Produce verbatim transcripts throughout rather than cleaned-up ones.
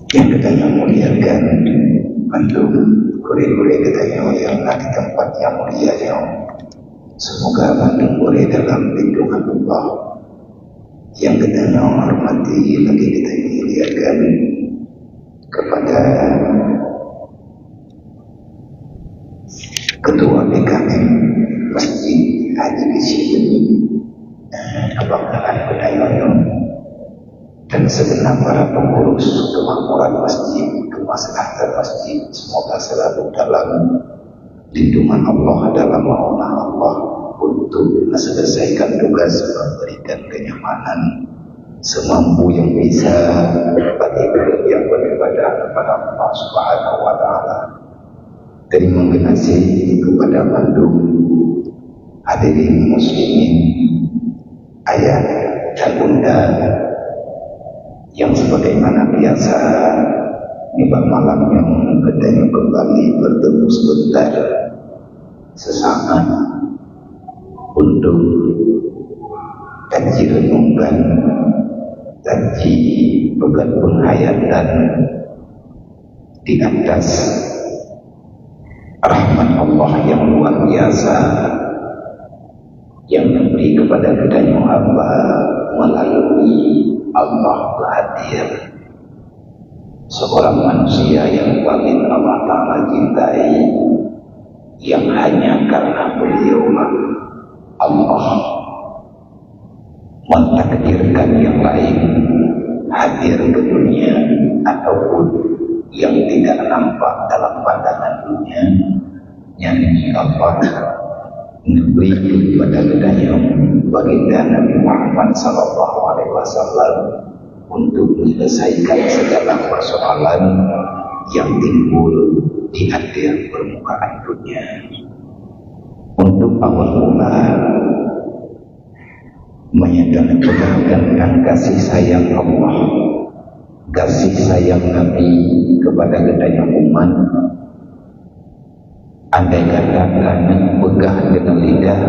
Nyang geutanyoe muliakan, mandum gurée-gurée geutanyoe nyang na di teumpat nyang mulia nyoe. Seumoga mandum gurée dalam lindungan Allah. Nyang geutanyoe hormati lagi geutanyoe muliakan kepada Ketua P K M Masjid Haji Bisi Beuni, eh, Abang Dahlan Kudayoyo, dan segenap para pengurus kemakmuran masjid, kemaslahatan masjid, semoga selalu dalam lindungan Allah, dalam maunah Allah untuk menyelesaikan tugas memberikan kenyamanan semampu yang bisa bagi orang yang beribadah kepada Allah Subhanahu wa Taala. Terima kasih kepada mandum hadirin muslimin, ayah dan bunda, yang sebagaimana biasa, nibak malam nyoe geutanyoe kembali bertemu sebentar, sesaat, untuk kaji renungkan, kaji peugah penghayatan di atas rahmat Allah yang luar biasa yang diberi kepada geutanyoe hamba melalui Allah hadir seorang manusia yang paling Allah Ta'ala cintai, yang hanya karena beliaulah Allah mentakdirkan yang lain hadir ke dunia ataupun yang tidak nampak dalam pandangan dunia, yakni Allah, neubri kepada geutanyoe Baginda Nabi Muhammad sallallahu alaihi wasallam untuk menyelesaikan segala persoalan yang timbul di atas permukaan dunia. Untuk awal mula, meunyoe tapeugah teuntang kasih sayang Allah, kasih sayang Nabi kepada geutanyoe umat, andai kata taneuk peugah deungon lidah,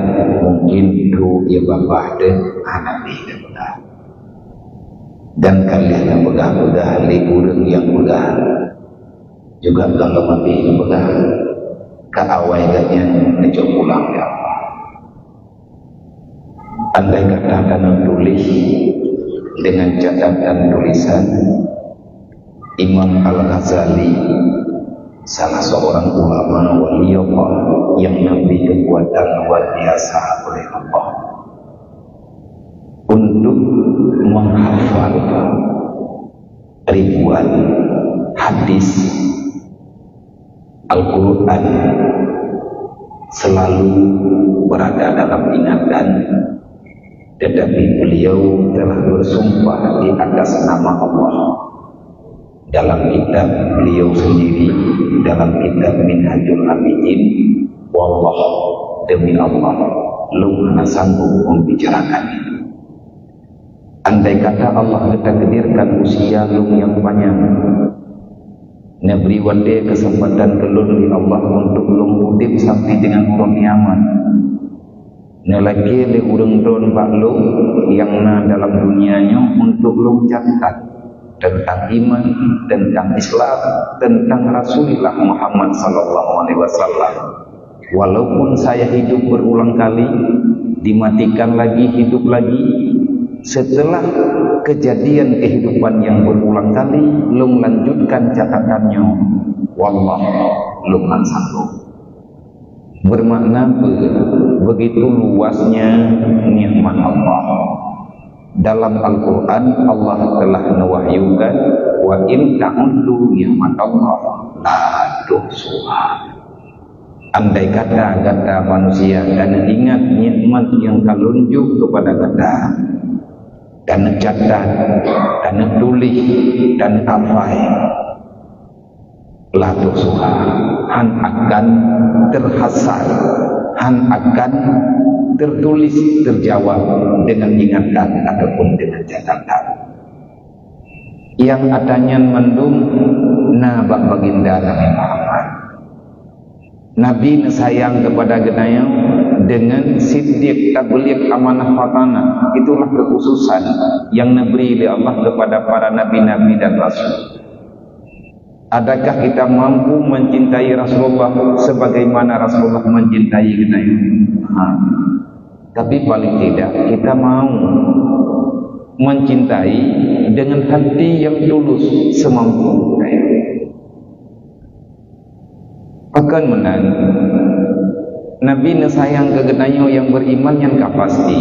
mungkin trok ie babah deuh hana pih tapeugah. Dan ka lheueh tapeugah-peugah lé ureuëng nyang peugah, juga gohlom habéh tapeugah, ka awai geuh nyan neujok pulang lé Allah. Andai kata taneuk tuléh deungon catatan tulisan, Imam Al-Ghazali, salah seorang ulama wali Allah yang dibri kekuatan luar biasa oleh Allah untuk menghafal ribuan hadis Al-Quran selalu berada dalam ingatan, tetapi beliau telah bersumpah di atas nama Allah dalam kitab beliau sendiri, dalam kitab Minhajul Abidin, "Wallah, demi Allah, lôn hana sanggup membicarakan itu." Andai kata Allah geutakdirkan usia lôn nyang panyang, neubri watée keuseumpatan keu lôn lé Allah untuk lôn udeb sampai deungon uroe kiamat, neulakée lé ureuëng droen bak lôn nyang na dalam dunia nyoe untuk lôn catat teuntang iman, teuntang Islam, teuntang Rasulullah Muhammad sallallahu alaihi wasallam. Walaupun saya hidup berulang kali, dimatikan lagi, hidup lagi, setelah kejadian kehidupan yang berulang kali, lôn lanjutkan catatannya. Wallah, lôn hana sanggup. Bermakna apa? Begitu luasnya nikmat Allah. Dalam Al-Quran, Allah telah mewahyukan, "Wa in ta'uddu nikmatallah la tuhsuha." Andai kata gata manusia taneuk ingat nikmat nyang ka lôn jok kepada gata, taneuk catat, taneuk tuléh, taneuk hafai, la tuhsuha, hán akan terhasar, hán akan tertulis, terjawab dengan ingatan ataupun dengan catatan. Nyang ata nyan mandum na bak Baginda Nabi Muhammad. Nabi neusayang kepada geutanyoe dengan siddiq, tabligh amanah, fatanah. Itulah kekhususan yang neubri lé Allah kepada para nabi-nabi dan rasul. Adakah kita mampu mencintai Rasulullah sebagaimana Rasulullah mencintai kita? Ha. Tapi paling tidak kita mau mencintai dengan hati yang tulus semampu kita. Pakon meunan, Nabi neusayang keu geutanyoe nyang beriman nyan ka pasti.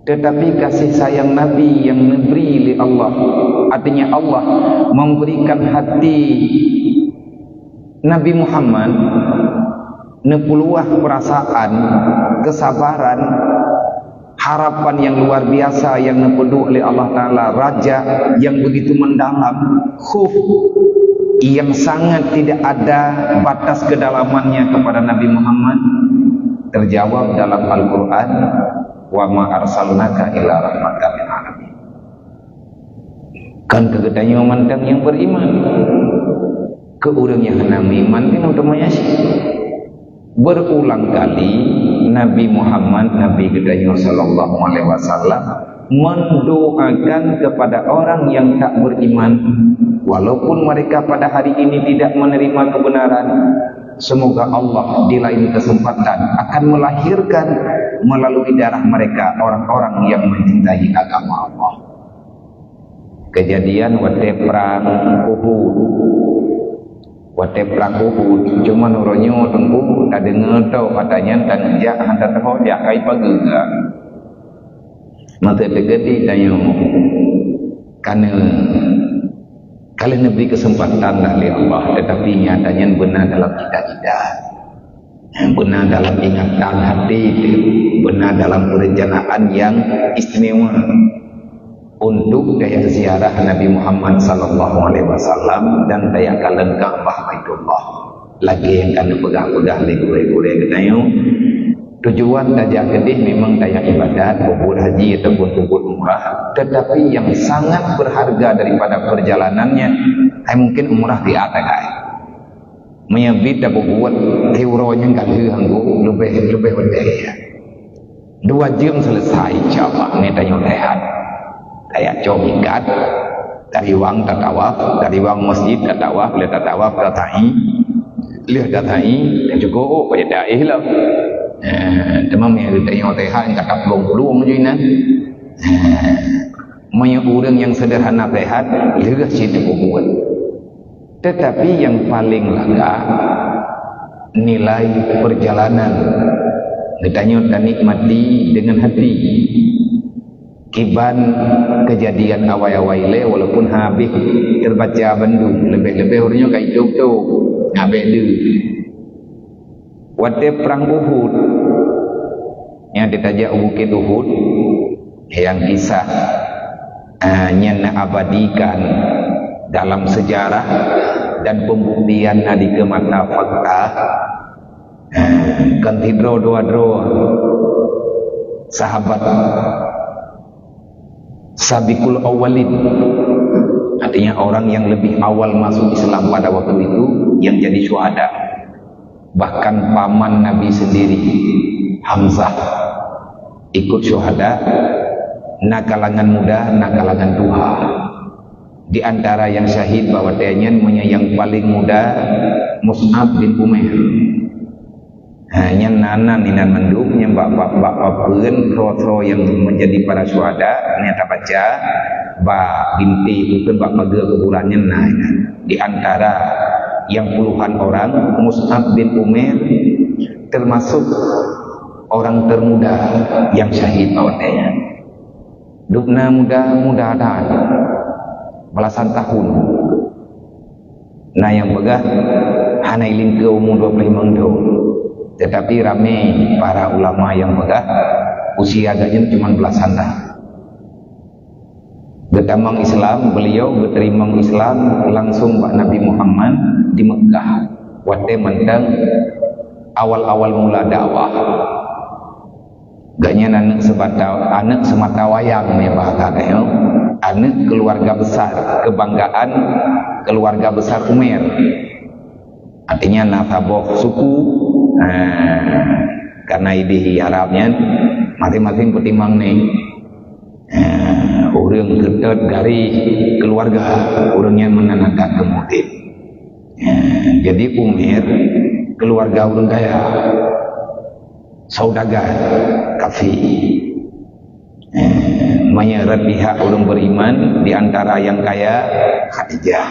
Tetapi kasih sayang Nabi nyang neubri lé Allah, artinya Allah memberikan hati Nabi Muhammad, neupeuluah perasaan, kesabaran, harapan yang luar biasa yang neupeuduek lé Allah Taala, raja yang begitu mendalam, khauf yang sangat tidak ada batas kedalamannya kepada Nabi Muhammad, terjawab dalam Al-Quran, "Wa ma arsalnaka illa rahmatan lil alamin." Kan keu geutanyoe mantong nyang beriman. Keu ureuëng nyang hana meuiman kan untuk meunyasi. Berulang kali Nabi Muhammad, Nabi geutanyoe sallallahu alaihi wasallam, mendoakan kepada orang yang tak beriman, walaupun mereka pada hari ini tidak menerima kebenaran, semoga Allah di lain kesempatan akan melahirkan melalui darah mereka orang-orang yang mencintai agama Allah. Kejadian watée prang Uhud. Watée prang Uhud, cuman uroe nyoe teungku tadeungoe tok ata nyan dan jak hana teuho jak kai pageue. Maka teugedi tanyoe kana ka lheueh neubri keuseumpatan dah lé Allah, tetapi nyata nyan beuna dalam cita-cita. Beuna dalam ingatan hati, beuna dalam perencanaan yang istimewa untuk daya ziarah Nabi Muhammad sallallahu alaihi wasallam dan daya kalon Ka'bah Baitullah. Lagée nyang ka neupeugah-peugah lé gurée-gurée geutanyoe, tujuan tajak keudeh memang tajak ibadat, peubuet haji ataupun peubuet umrah, tetapi yang sangat berharga daripada perjalanannya, hai mungkin umrah di atas, hai. Meunyoe bit tapeubuet, hai uroe nyan ka lheueh anggô, leubeh, leubeh watée. Dua jeuem selesai, insya Allah, nyoe tanyoe sehat. Tajak cok mikat, dari wang tatawaf, dari wang masjid tatawaf, lheueh tatawaf ka sa'i, lheueh ka sa'i, ka cukup, oh, ka jadi taéh lom. Eh, teuma meunyoe tanyoe sehat, ka taplueng-plueng ju inan. Eh, meunyoe ureuëng nyang sederhana sehat, lheueh cit tapeubuet. Tetapi yang paling lagak, nilai perjalanan. Geutanyoe tanikmati dengan hati. Kiban kejadian awai-awai lé, walaupun habéh terbaca bandum, leubeh-leubeh ureuëng nyoe ka itôb-tôb, ngabék deuh. Watée prang Uhud, nyang tajak u Bukét Uhud, nyang kisah, ah, nyan neuabadikan dalam sejarah dan pembuktian na dikeue mata fakta. Ah, kan sidroe dua droe sahabat Sabiqul awwalin, artinya orang yang lebih awal masuk Islam pada waktu itu yang jadi syuhada. Bahkan paman Nabi sendiri, Hamzah, ikut syuhada, na kalangan muda, na kalangan tuha. Di antara yang syahid bak watée nyan, meunyoe nyang paling muda, Mus'ab bin Umair. Ha, nyan na nan inan mandum, nyan bak, bak, bak, bak peuen, soe-soe nyang menjadi para syuhada, nyang tabaca, bak bintéh, bukon bak pageue kuburan nyan na inan. Di antara yang puluhan orang, Mus'ab bin Umair termasuk orang termuda yang syahid bak watée nyan. Dubna muda, muda that, belasan tahun. Na nyang peugah hana ilingkeue umu dua puluh limong thon. Tetapi ramé para ulama nyang peugah usia geutanyoe cuma belasan tahun. Geutamong Islam, beliau geuteurimong Islam langsung bak Nabi Muhammad di Mekkah, watée mantong awal-awal mula dakwah. Gobnyan aneuëk seumata, aneuëk seumata wayang, nyoe bahasa tanyoe, aneuëk keluarga besar, kebanggaan keluarga besar Umair. Artinya na saboh suku, nah, karena idéh Arab nyan, masing-masing peutimang neng. Eh, ureuëng keutôt garéh keuluwarga, ureuëng nyan meunan adat geumeuudép. Eh, jadi Umair keuluwarga ureuëng kaya, saudagar, kafé. Eh, meunyoe rot pihak ureuëng beriman, di antara nyang kaya, Khadijah.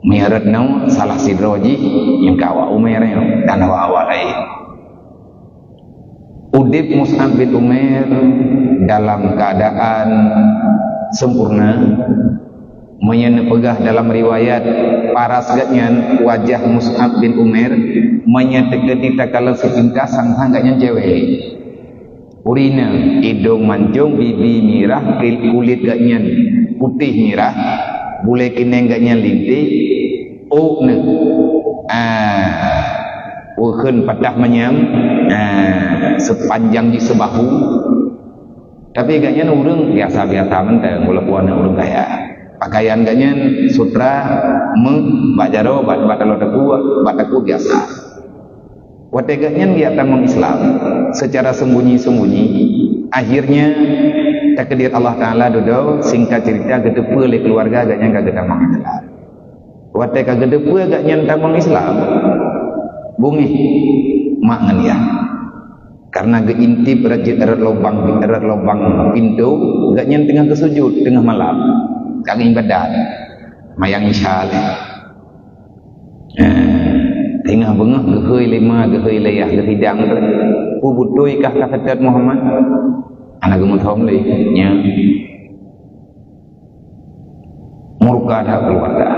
Meunyoe rot nyoe, salah sidroe jih nyang ka awak Umair nyoe dan awak-awak laén. Udép Mus'ab bin Umair dalam keadaan sempurna. Meunyoe neupeugah dalam riwayat, paras geuh nyan wajah Mus'ab bin Umair, meunyoe teukeudi takalon sipintas sang-sang geuh nyan cewek. Urina, idong mancong, bibi mirah, kil-, kulét geuh nyan putéh mirah, bulée keuneng geuh nyan linté, ôk nyoe, ah, ukheun patah manyam, ah, seupanjang jih seubahu. Tapi geuh nyan ureuëng biasa-biasa mantong, walaupun aneuëk ureuëng kaya. Pakaian geuh nyan sutra, meuh, bak jaroe, bak, bak taloe teupeu, bak teupeu biasa. Watée geuh nyan geujak tamong Islam secara sembunyi-sembunyi, akhirnya takdir Allah Taala dudoe, singkat cerita, geuteupeue lé keuluwarga geuh nyan ka geutamong Islam. Watée ka geuteupeue geuh nyan tamong Islam, beungéh mak ngon yah. Karena geuintip rot, rot lubang, rot lubang pintoe, geuh nyan teungoh geusujut, teungoh malam, ka geuibadat, mayang Isya lé. Eh, teungoh beungoh geuhôi lé ma, geuhôi lé yah, geuhidang, "Peue beutôi kah ka seutôt Muhammad?" Hana geumeuthom lé, nya. Murka that keuluwarga.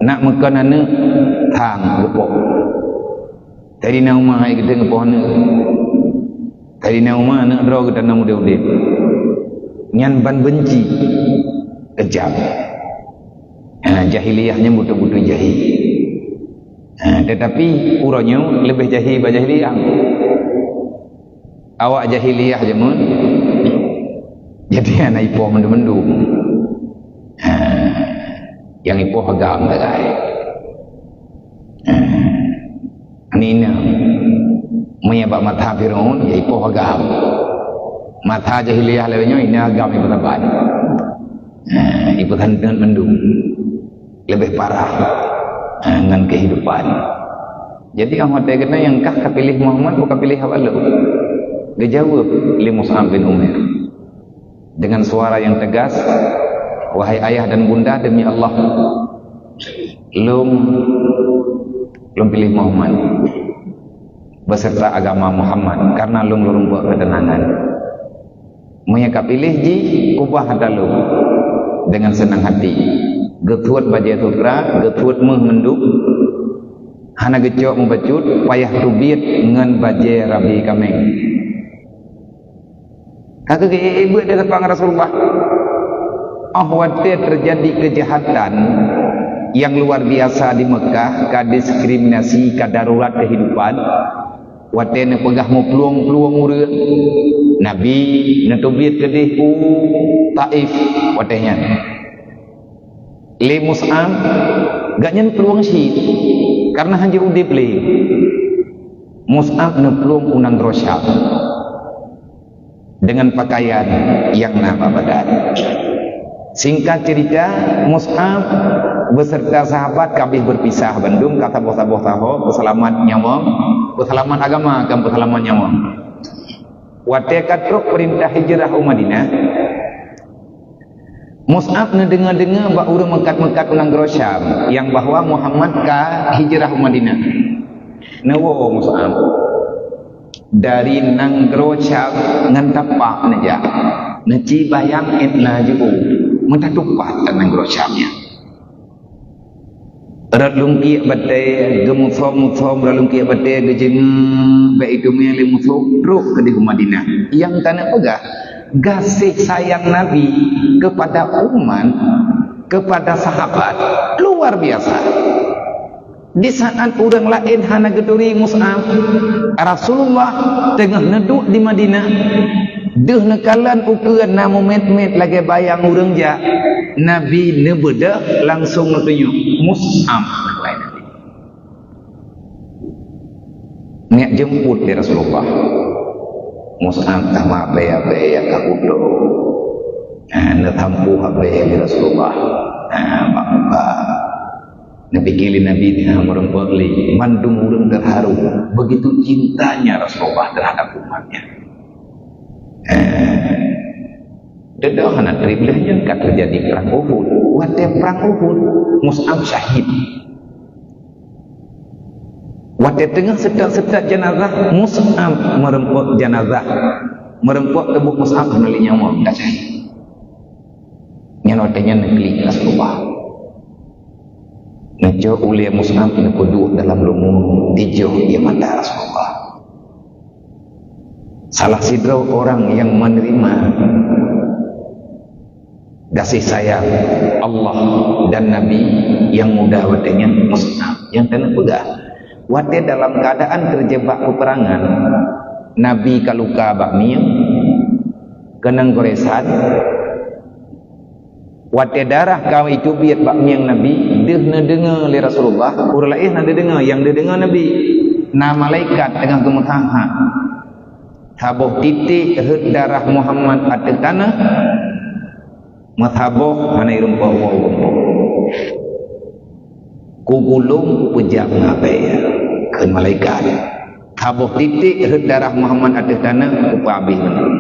Nak meukon aneuëk, thang geupoh. Tadi na uma hai geutanyoe geupoh aneuëk. Tadi na uma aneuëk droe geutanyoe udeb-udeb. Nyan ban beunci, keujam. Ha, jahiliyah nyan beutôi-beutôi jahil. Ha, tetapi uroe nyoe leubeh jahil bak jahiliyah. Awak jahiliyah jameun, jadi hana ipoh mandum-mandum. Ha, nyang ipoh agam sagai. Ha, nina, meunyo bak mata Firaun, ya ipoh agam. Mata jahiliyah lagée nyoe, ina agam ipeusaban. Ha, ipeusanteut mandum. Leubeh parah, ha, ngon kehidupan. Jadi, nyang watée keunan nyang kah kapiléh Muhammad, bukan piléh awak lôn. Geujaweueb lé Mus'ab bin Umair dengan suara yang tegas, "Wahai ayah dan bunda, demi Allah, lôn, lôn piléh Muhammad beserta agama Muhammad, karena lôn lôn bak keuteunangan." Meunyo ka piléh jih, ubah ata lôn dengan seunang hati. Geutuet bajée sutra, geutuet méuh mandum, hana geucok meubacut, payah teubiet ngon bajée rabi kaméng. Ka geugeuék-ék beuet di depan Rasulullah. Oh watée teujadi keujahatan nyang luar biasa di Meukah, ka diskriminasi, ka darurat kehidupan, watée neupeugah meuplueng-plueng ureuëng, Nabi neuteubiet keudeh u Taif watée nyan. Lé Mus'ab, gobnyan plueng cit, karna hana udeb lé. Mus'ab neuplueng u nanggroe Syam dengan pakaian nyang na bak badan. Singkat cerita, Mus'ab beserta sahabat ka abéh berpisah bandum, ka saboh-saboh saho, peuseulamat nyawöng, peuseulamat agama, kon peuseulamat nyawöng. Watée ka trok peurintah hijrah u Madinah, Mus'ab neudeungoe-deungoe bak ureuëng meukat-meukat u nanggroe Syam nyang bahwa Muhammad ka hijrah u Madinah. Neuwoe Mus'ab dari nanggroe Syam ngon tapak neujak. Neuci bayang ék na jiôh, meutateupat nanggroe Syam nyan. Rot lungkiek batée, geumusom-musom rot lungkiek batée, geujeungeuk bék iteumé lé musoh, trok keudeh u Madinah. Nyang taneuk peugah, gaséh sayang Nabi kepada umat, kepada sahabat, luar biasa. Di saat ureuëng laén hana geuturi Mus'ab, Rasulullah teungoh neuduek di Madinah, deuh neukalon ukeue na meumet-met lagée bayang ureuëng jak, Nabi neubeudôh langsong neutunyok Mus'ab. Neujeumpot lé Rasulullah. Mus'ab tamah abée-abée nyang ka putôh. Ha, neusampôh habéh lé Rasulullah. Ha, bak muka. Neupike lé Nabi, ha, meureumpok lé. Mandum ureuëng teuharu. Begitu cintanya Rasulullah terhadap umatnya. Ha. Deungoe hana treb lheueh nyan ka teujadi perang Uhud. Watée perang Uhud, Mus'ab syahid. Watée teungoh seutôt-seutôt jeunazah, Mus'ab meureumpok jeunazah. Meureumpok tuboh Mus'ab hana lé nyawa, ka syahid. Nyan watée nyan neuklik Rasulullah. Neucok ulée Mus'ab neupeuduek dalam lumu, tijoh ie mata Rasulullah. Salah sidroe orang yang menerima kasih sayang Allah dan Nabi yang muda watée nyan Mus'ab nyang teuneupeugah. Watée dalam keadaan terjebak peperangan, Nabi ka luka bak mieng, keunong goresan, watée darah ka itubiet bak mieng Nabi, deuh neudeungoe lé Rasulullah, ureuëng laén hana neudeungoe, nyang neudeungoe Nabi. Na malaikat teungoh geumeuhak-hak. Saboh titek rhot darah Muhammad ateueh tanoh, meusaboh hana irumpok woe-woe. Kugulong kupeujak ngon abée, kheun malaikat. Saboh titek rhot darah Muhammad ateueh tanoh, kupeuabéh mandum.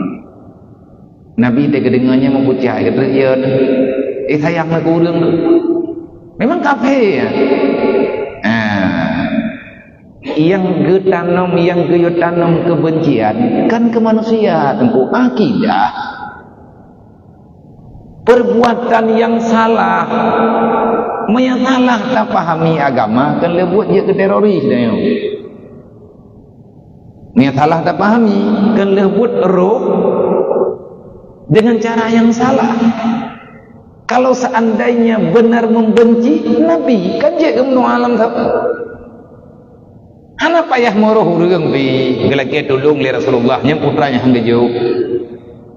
Nabi teuka deungoe nyan meupucai, geutreuk, "Ya, eh, sayang lé keu ureuëng tu." Memang kafé, ya. Ah. Nyang geutanom, nyang geuyue tanom keubencian kan keu manusia, Teungku. Akidah. Perbuatan yang salah. Meunyo salah tapahami agama, kan leubuet jeuet keu teroris, dah nyoe. Meunyo salah tapahami, kan leubuet roh dengan cara yang salah. Kalau seandainya benar membenci Nabi, kan jeuet keu meunoe alam saboh. Hana payah meuroh ureuëng pih, geulakée tulông lé Rasulullah, nyan putra nyang han geujok.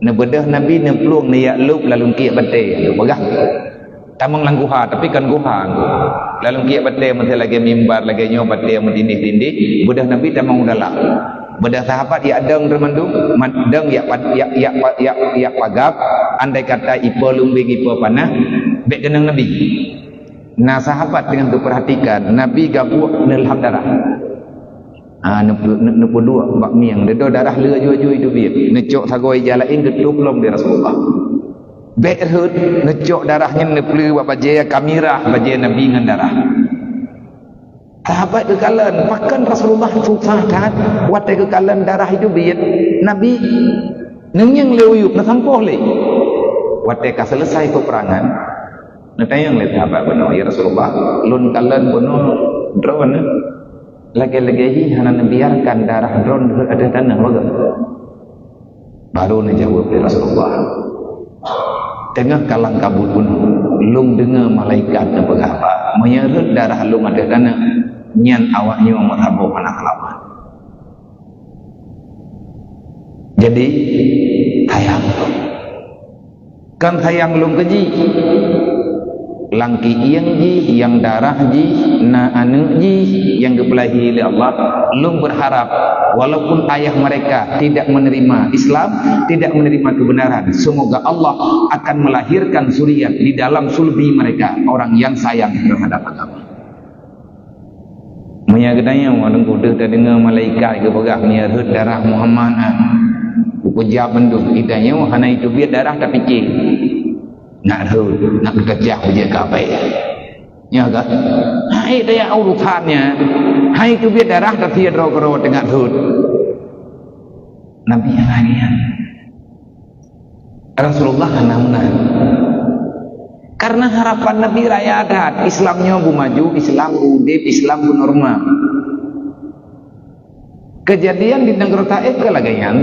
Neubeudôh Nabi neuplueng neujak lôb lam lungkiek batée, lôb bagah. Tamong lam guha, tapi kon guha. Lam lungkiek batée, meusti lagée mimbar, lagée nyoe batée meutindih-tindih, beudôh Nabi tamong u dalam. Beudôh sahabat jak dong teumandum, mat-, dong jak pa-, jak, jak pa-, jak, jak pagab, andai kata ipo lumbeng, ipo panah, bék keunong Nabi. Na sahabat teungoh geupeurhatikan, Nabi gabuek neulhab darah. Ah, neupe-, neu-, neupeuduek bak mieng, deudôh darah le aju-aju itubiet. Neucok sagoe ija laén geutôb lom lé Rasulullah. Bék rhot, neucok darah nyan neupleue bak bajée, ka mirah bajée Nabi ngon darah. Sahabat geukalon, pakon Rasulullah susah that watée geukalon darah itubiet. Nabi neungieng lé uyueb, neusampôh lé. Watée ka seuleusai peupeurangan, neutanyong lé sahabat bunoe, "Ya Rasulullah, lôn kalon bunoe droeneuh, lagée-lagée jih hana neubiarkan darah droeneuh rhot ateueh tanoh, bagoe?" Baru neujaweueb lé Rasulullah, "Teungoh kalang kabut bunoe, lôn deungoe malaikat neupeugah haba, meunyo rhot darah lôn ateueh tanoh, nyan awaknyoe meusaboh hana seulamat." Jadi, sayang lôn. Kan sayang lôn keu jih. Lam kieng jih, nyang darah jih, na aneuëk jih nyang geupeulahé lé Allah, lôn beurharap, walaupun ayah mereka tidak menerima Islam, tidak menerima kebenaran, semoga Allah akan melahirkan zuriat di dalam sulbi mereka, orang yang sayang terhadap agama. Meunyo geutanyoe, Teungku, deuh tadeungoe malaikat geupeugah, "Meunyo rhot darah Muhammad, ah, kupeujab mandum." Geutanyoe hana itubiet darah, tapicéng. Nak rhot, nak geuteucah beujeuet kafé. Nyo ka? Hai daya urusan nyan. Hai itubiet darah, tapi droe keudroe teungoh rhot. Nabi nyang lagée nyan. Rasulullah hana meunan. Karena harapan Nabi raya that, Islam nyoe beumaju, Islam beudeb, Islam beunormal. Keujadian di nanggroe Taif ka lagée nyan,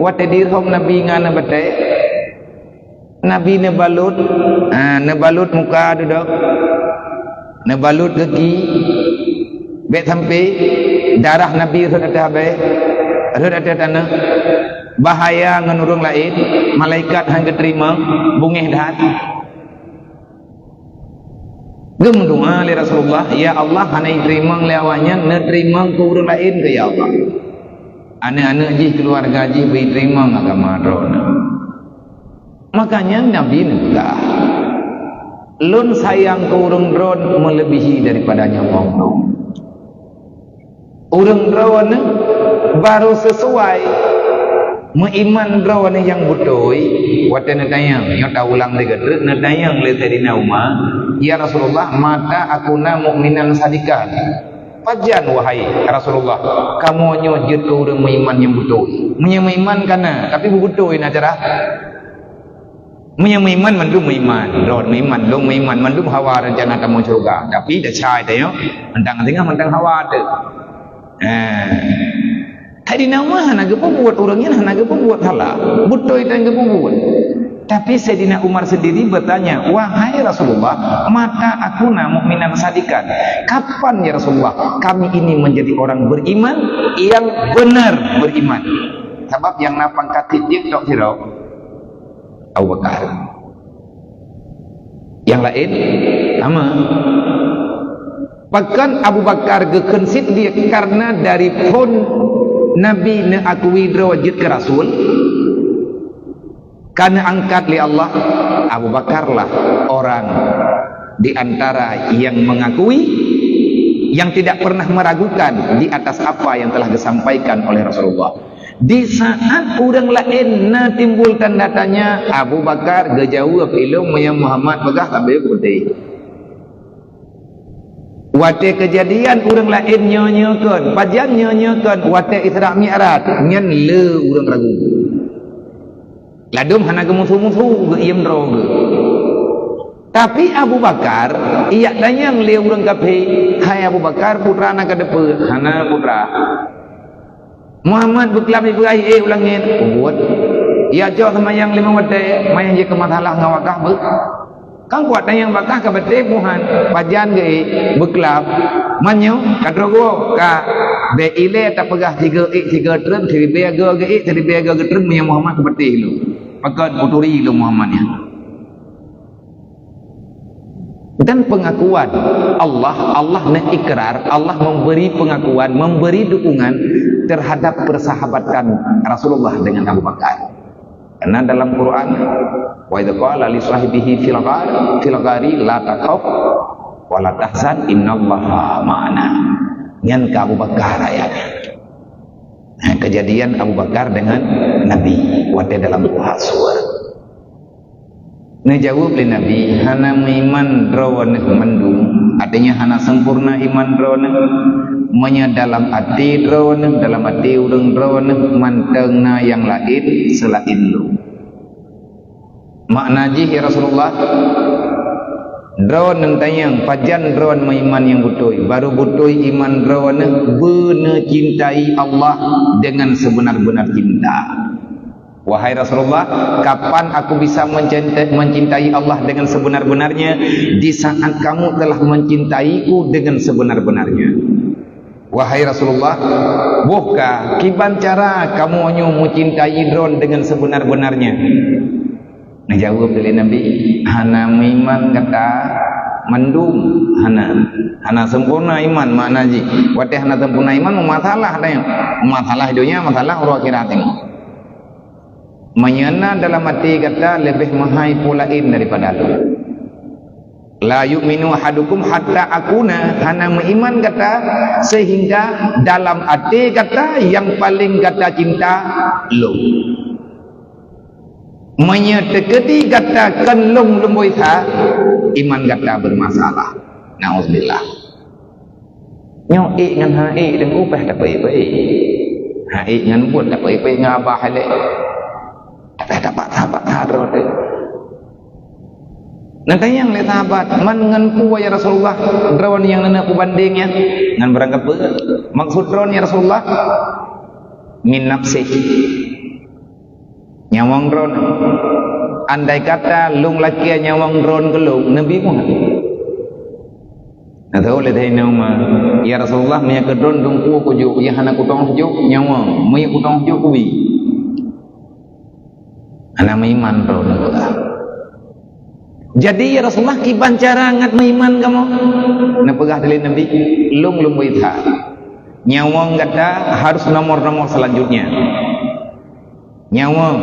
watée dirhom Nabi ngon batée, Nabi neubalut, ha, neubalut muka dudoe, neubalut gaki, bék sampai darah Nabi rhot ateueh abée, rhot ateueh tanoh. Bahaya ngon ureuëng laén, malaikat han geuteurimong, beungéh that. Geumeudoá lé Rasulullah, "Ya Allah, hana iteurimong lé awaknyan, neuteurimong keu ureuëng laén keu, ya Allah. Aneuëk-aneuëk jih, keuluwarga jih, beu iteurimong agama Droeneueh." Makanya Nabi neupeugah, "Lôn sayang keu ureuëng droen meuleubèhi daripada nyawöng lôn." Ureuëng droeneuh barô sisuai meuiman droeneuh nyang beutôi. Watèe neutanyong, nyoe taulang lé geutrek, neutanyong lé Saidina Umar, "Ya Rasulullah, mata akuna mu'minan sadiqan." Pajan, wahai Rasulullah, kamoe nyoe jeuet keu ureuëng meuiman nyang beutôi? Meunyoe meuiman ka na, tapi beubeutôi na cara. Meunyoe meuiman, mandum meuiman, droen meuiman, lôn meuiman, mandum hawa rencana tamong syeuruga. Tapi desya tanyoe mantong singoh mantong hawa teuh. Eh. Saidina Umar hana geupeubuet, ureuëng nyan hana geupeubuet salah. Beutôi tan geupeubuet. Tapi Saidina Umar sendiri bertanya, "Wahai Rasulullah, mata akuna mu'minan sadiqan? Kapan, ya Rasulullah, kami ini menjadi orang beriman yang benar beriman?" Sabab nyang na pangkat siddiq tok sidroe. Abu Bakar. Nyang laén sama. Pakon Abu Bakar geukheun siddiq? Karena dari phon Nabi neuakui droe jeuet keu rasul, ka neuangkat lé Allah, Abu Bakarlah orang di antara yang mengakui, yang tidak pernah meragukan di atas apa yang telah disampaikan oleh Rasulullah. Di saat ureuëng laén na timbul tanda tanya, Abu Bakar geujaweueb, "Ilôn meunyoe Muhammad peugah, sabe kupeuteh." Watèe keujadian ureuëng laén nyoe-nyoe kon, pajan nyoe-nyoe kon, watèe Isra Mi'raj, nyan le ureuëng ragu. Ladôm hana geumusu-musu, geuiem droe geuh. Tapi Abu Bakar, ijak tanyong lé ureuëng kafé, "Hai Abu Bakar, peue teuma na kateupeue?" "Hana peue teuma." "Muhammad beuklam ipeugah ék u langét?" "Buet." "Ijak cok seumayang limong watèe, manyang jeuet keu masalah ngon wakah beuh?" Kan kuat tanyong bakah ka beuteh Muhammad, pajan geuék, beuklam. Meunyoe ka droe geuh ka, bèk ilèe tapeugah sigoe ék sigoe treun, siribèe goe geuék, siribèe goe geutrön, meunyoe Muhammad kupeuteh lôn. Pakon kuturi lôn Muhammad nyan. Dan pengakuan Allah, Allah mengikrar, Allah memberi pengakuan, memberi dukungan terhadap persahabatan Rasulullah dengan Abu Bakar. Karena dalam Quran, "Wa idz qala li sahibihi fil ghar, fil ghari la takhaf wa la tahzan innallaha ma'ana." Nyan keu Abu Bakar ayat nyan. Nah, kejadian Abu Bakar dengan Nabi watèe dalam Gua Sur. Neujaweueb lé Nabi, "Hana meuiman droeneuh mandum." Artinya hana sempurna iman droeneuh. Meunyoe dalam até droeneuh, dalam até ureuëng droeneuh mantong na nyang laén seulaén lôn. Makna jih, ya Rasulullah, droeneuh tanyong, pajan droeneuh meuiman nyang beutôi? Barô beutôi iman droeneuh beuneucintai Allah dengan sebenar-benar cinta. Wahai Rasulullah, kapan aku bisa mencintai, mencintai Allah dengan sebenar-benarnya? Di saat kamu telah mencintaiku dengan sebenar-benarnya. Wahai Rasulullah, boh ka, kiban cara kamoe nyoe meucintai droen dengan sebenar-benarnya? Neujaweueb lé Nabi, "Hana meuiman gata mandum, hana. Hana sempurna iman," makna jih. Watèe hana sempurna iman, meumasalah tanyoe. Meumasalah donya, masalah uroe akhirat tanyoe. Meunyoe na dalam até gata leubeh meuhai peue laén daripada lôn. "La yu'minu ahadukum hatta akuna," hana meuiman gata sehingga dalam até gata nyang paleng gata cinta lôn. Meunyoe teukeudi gata kon lôn lumbôi that, iman gata bermasalah. Nauzubillah. Nyoe ék ngon hana ék deungon upah tapeuék-pék. Hana ék ngon buet tapeuék-pék ngon abah lé. Tapi tapat sahabat hadroe teuh. Neutanyong lé sahabat, "Man ngon peue ya Rasulullah droen nyang neuneuk peubandeng nyan?" Ngon barang kapeue? Maksud droen ya Rasulullah, "Min nafsih." Nyawöng droen. Andai kata lôn lakèe nyawöng droen keu lôn, Nabi Muhammad. Nah, tahu lé Saidina Umar, "Ya Rasulullah, meunyoe keu droen dum peue kujok, nyang hana kutong sijok, nyawöng, meunyoe kutong sijok, kubi." Hana meuiman droen keu Allah. "Jadi, ya Rasulullah, kiban cara ngat meuiman kamoe?" Neupeugah lé Nabi, "Lôn lumbôi that. Nyawöng gata harus nomor-nomor selanjutnya." Nyawöng,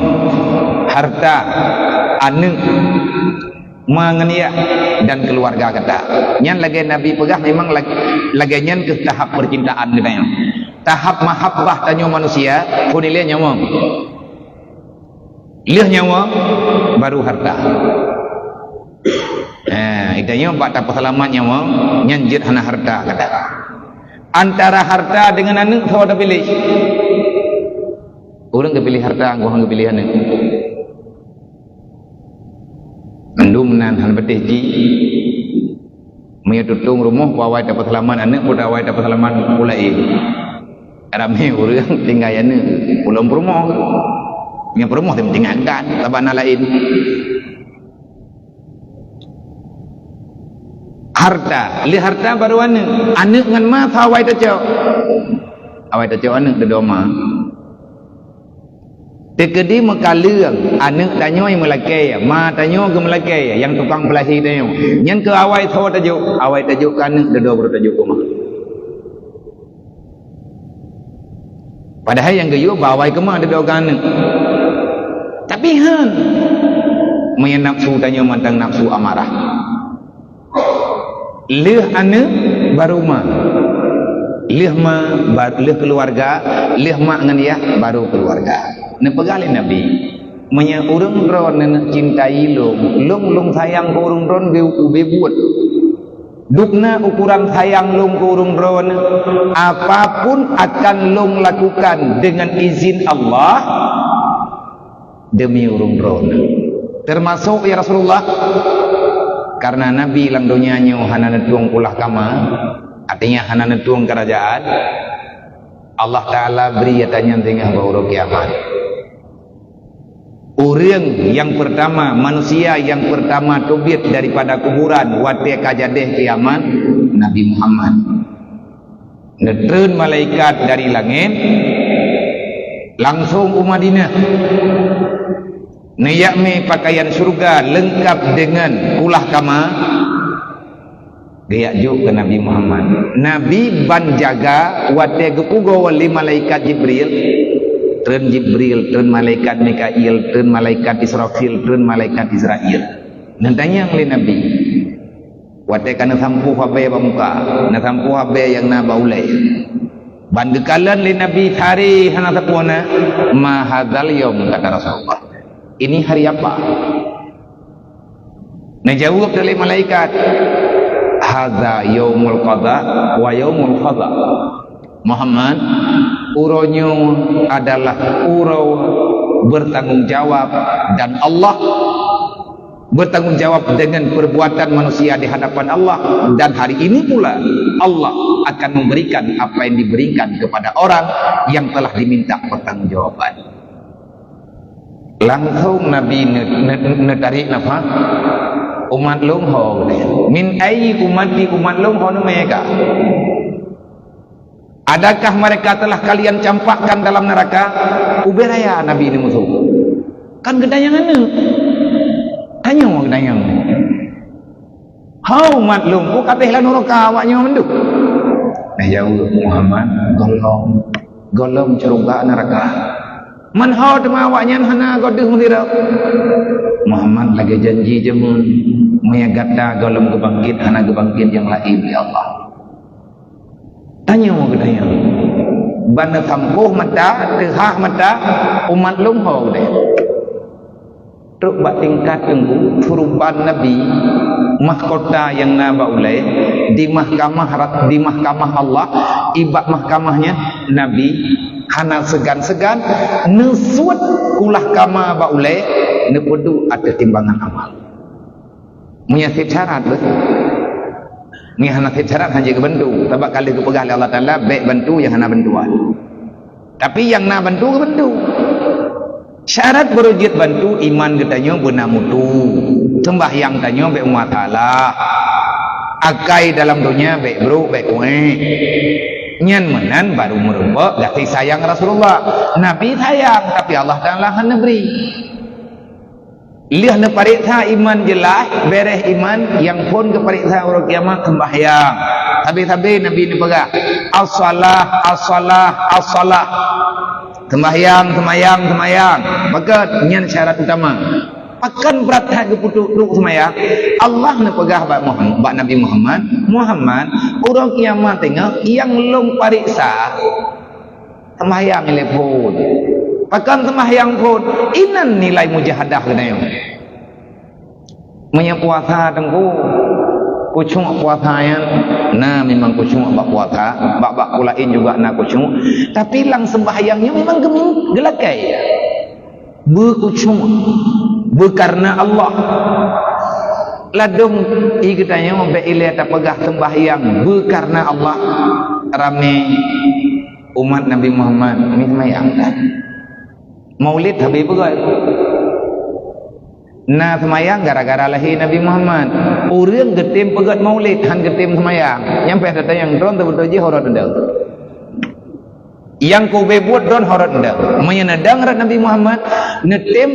harta, Aneuëk, ma ngon yah, dan keuluwarga gata. Nyan lagée Nabi peugah, memang lag-, lagée nyan keuh tahap peucintaan geutanyoe. Tahap mahabbah tanyoe manusia, phon ilée nyoe. Lheueh nyawa, baru harta. Ha, geutanyoe bak tapeuseulamat nyawa, nyan jeuet hana harta gata. Antara harta dengan aneuëk, soe tapiléh? Ureuëng geupiléh harta, ureuëng geupiléh aneuëk. Mandum nan hana patéh cit. Meunyoe tutong rumoh, peue awai tapeuseulamat aneuëk, peue awai tapeuseulamat ulée. Ramé ureuëng tinggai aneuëk, ulôn peurumoh. Nyang peurumoh teuh tinggai gan, saban na laén. Harta, lé harta baru aneuëk. Aneuëk ngon ma, awai tacok. Awai tacok aneuëk, dudoe ma. Teukeudi meukaleueng, aneuëk tanyoe meulakée, ma tanyoe geumeulakée, nyang tukang peulahé tanyoe. Nyan keuh awai soe tajok, awai tajok keu aneuëk, dudoe baru tajok keu ma. Padahai nyang geuyue bak awai keu ma dudoe keu aneuëk. Tapi han, meunyoe nafsu tanyoe mantong nafsu amarah. Lheueh aneuëk, baru ma. Lheueh ma, ba-, lheueh keuluwarga, lheueh mak ngon yah, baru keuluwarga. Neupeugah lé Nabi, meunyoe ureuëng droe neuneuk cintai lôn, lôn, lôn sayang keu ureuëng droe ubé, ubé buet. Dubna ukuran sayang lôn keu ureuëng droe, apapun akan lôn lakukan dengan izin Allah. Demi ureuëng droe. Teumasok, ya Rasulullah, karena Nabi lam donya nyoe hana neutueng kulah kama, artinya hana neutueng keurajaan, Allah Ta'ala bri ata nyan singoh bak uroe kiamat. Ureuëng nyang peurtama, manusia nyang peurtama teubiet daripada kuburan watée ka jadeh kiamat, Nabi Muhammad. Neutreun malaikat dari langét, langsong u Madinah. Neujak mé pakaian syeuruga leungkab deungon kulah kama, geujak jok keu Nabi Muhammad. Nabi ban jaga watée geupugoe lé malaikat Jibril. Treun Jibril, treun malaikat Mikail, treun malaikat Israfil, treun malaikat Izrail. Neutanyong lé Nabi. Watée ka neusampôh abée bak muka, neusampôh abée nyang na bak ulée. Ban geukalon lé Nabi sare hana sapeue na, "Ma hadzal yaum?" kata Rasulullah. "Ini hari apa?" Neujaweueb lé malaikat, "Hadza yaumul qada wa yaumul qada." Muhammad, uroe nyoe adalah uroe bertanggung jawab dan Allah bertanggung jawab dengan perbuatan manusia di hadapan Allah, dan hari ini pula Allah akan memberikan apa yang diberikan kepada orang yang telah diminta pertanggungjawaban. Langsung Nabi ne-, ne-, neutarik nafas, "Umat lôn ho geude? Min ayyi ummati, umat lôn ho neumé ka?" Adakah mereka telah kalian campakkan dalam neraka? Ubé raya Nabi neumusoh. Kan geutanyong aneuëk. Tanyoe geutanyong. Hau umat lôn, peue ka abéh lam nuraka awak nyoe mandum? Neujaweueb Muhammad, "Gohlom, gohlom syeuruga nuraka." "Man ho teuma awak nyan hana goh deuh meusira?" Muhammad lagée janji jameun, "Meunyoe gata gohlom geubangkét, hana geubangkét nyang laén, ya Allah." Tanyoe geutanyong. Ban neusampôh mata, teuhah mata, umat lôn ho geude? Trok bak tingkat teungku, keureubeuen Nabi, mahkota nyang na bak ulée, di mahkamah ra-, di mahkamah Allah, i bak mahkamah nyan Nabi hana seugan-seugan neusuet kulah kama bak ulée, neupeuduek ateueh timbangan amal. Meunyoe sép syarat beuh. Meunyoe hana sép syarat, hana jeuet geubantu. Sabab ka lheueh geupeugah lé Allah Taala, "Bék bantu nyang hana bantuan." Tapi nyang na bantu, geubantu. Syarat beureujeut bantu, iman geutanyoe beuna mutu. Seumbahyang tanyoe bék meumasalah. Akai dalam donya bék brok, bék kuéh. Nyan meunan baru meurumpok gaséh sayang Rasulullah. Nabi sayang, tapi Allah Taala hana bri. Lheueh neupareksa iman jeulaih, béréh iman, nyang phon geupareksa uroe kiamat seumbahyang. Sabe-sabe Nabi neupeugah, "As-shalah, as-shalah, as-shalah." Seumbahyang, seumbahyang, seumbahyang. Maka nyan syarat utama. Pakon brat that geupeutrok-trok seumayang? Allah neupeugah bak Muham-, bak Nabi Muhammad, "Muhammad, uroe kiamat teungoh nyang lôn pareksa seumayang lé phon." Pakon seumayang phon? Inan nilai mujahadah geutanyoe. Meunyoe puasa teungku, khusyuk puasa nyan, na memang khusyuk bak puasa, bak-bak peue laén juga na khusyuk, tapi lam seumayang nyoe memang geumin-, geulakée. Beukhusyuk, beukareuna Allah. Ladôm ié geutanyoe bék ilée tapeugah seumayang beukareuna Allah, ramé umat Nabi Muhammad meuseumbayang that. Maulid habéh peugét. Na seumayang gara-gara lahé Nabi Muhammad. Ureuëng geutem peugét maulid, han geutem seumayang. Nyan payah tatanyong, droe teubeutôi jih ho rot neudeung. Nyang keubeue buet droe ho rot neudeung. Meunyoe neudeung rot Nabi Muhammad, neutem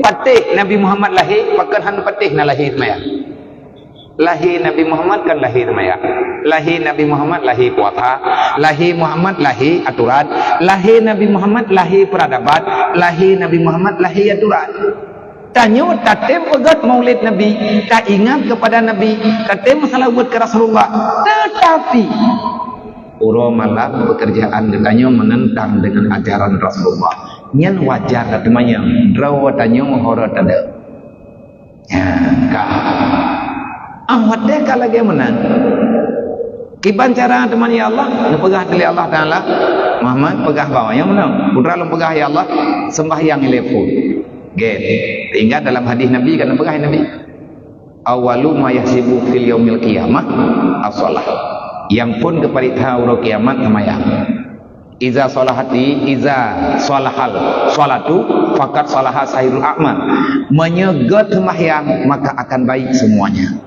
patéh Nabi Muhammad lahé, pakon han patéh na lahé seumayang. Lahé Nabi Muhammad kan lahé seumayang. Lahé Nabi Muhammad lahé puasa. Lahé Muhammad lahé aturan. Lahé Nabi Muhammad lahé peuradaban. Lahé Nabi Muhammad lahé aturan. Tanyoe tatem peugét maulid Nabi, taingat keupada Nabi, tatem meuseulaweuet keu Rasulullah. Teutapi, uroe malam peukeurjaan geutanyoe meunentang deungon ajaran Rasulullah. Nyan wajar tateumanyong, droe tanyoe ho rot tadeuk. Nyan ka. Ah, watée ka lagée meunan. Kiban cara teuma ya Allah, neupeugah lé Allah Taala, Muhammad peugah bak awak nyan meunan. Putra lôn peugah ya Allah, seumayang ilée phon. Gét. Ingat dalam hadis Nabi kan neupeugah Nabi. Awwalu ma yuhsabu fil yaumil qiyamah as-shalah. Nyang phon geupareksa uroe kiamat seumayang. Iza shalahati, iza shalahal shalatu, faqad shalaha sairul a'mal. Meunyoe gét seumayang, maka akan baik semuanya.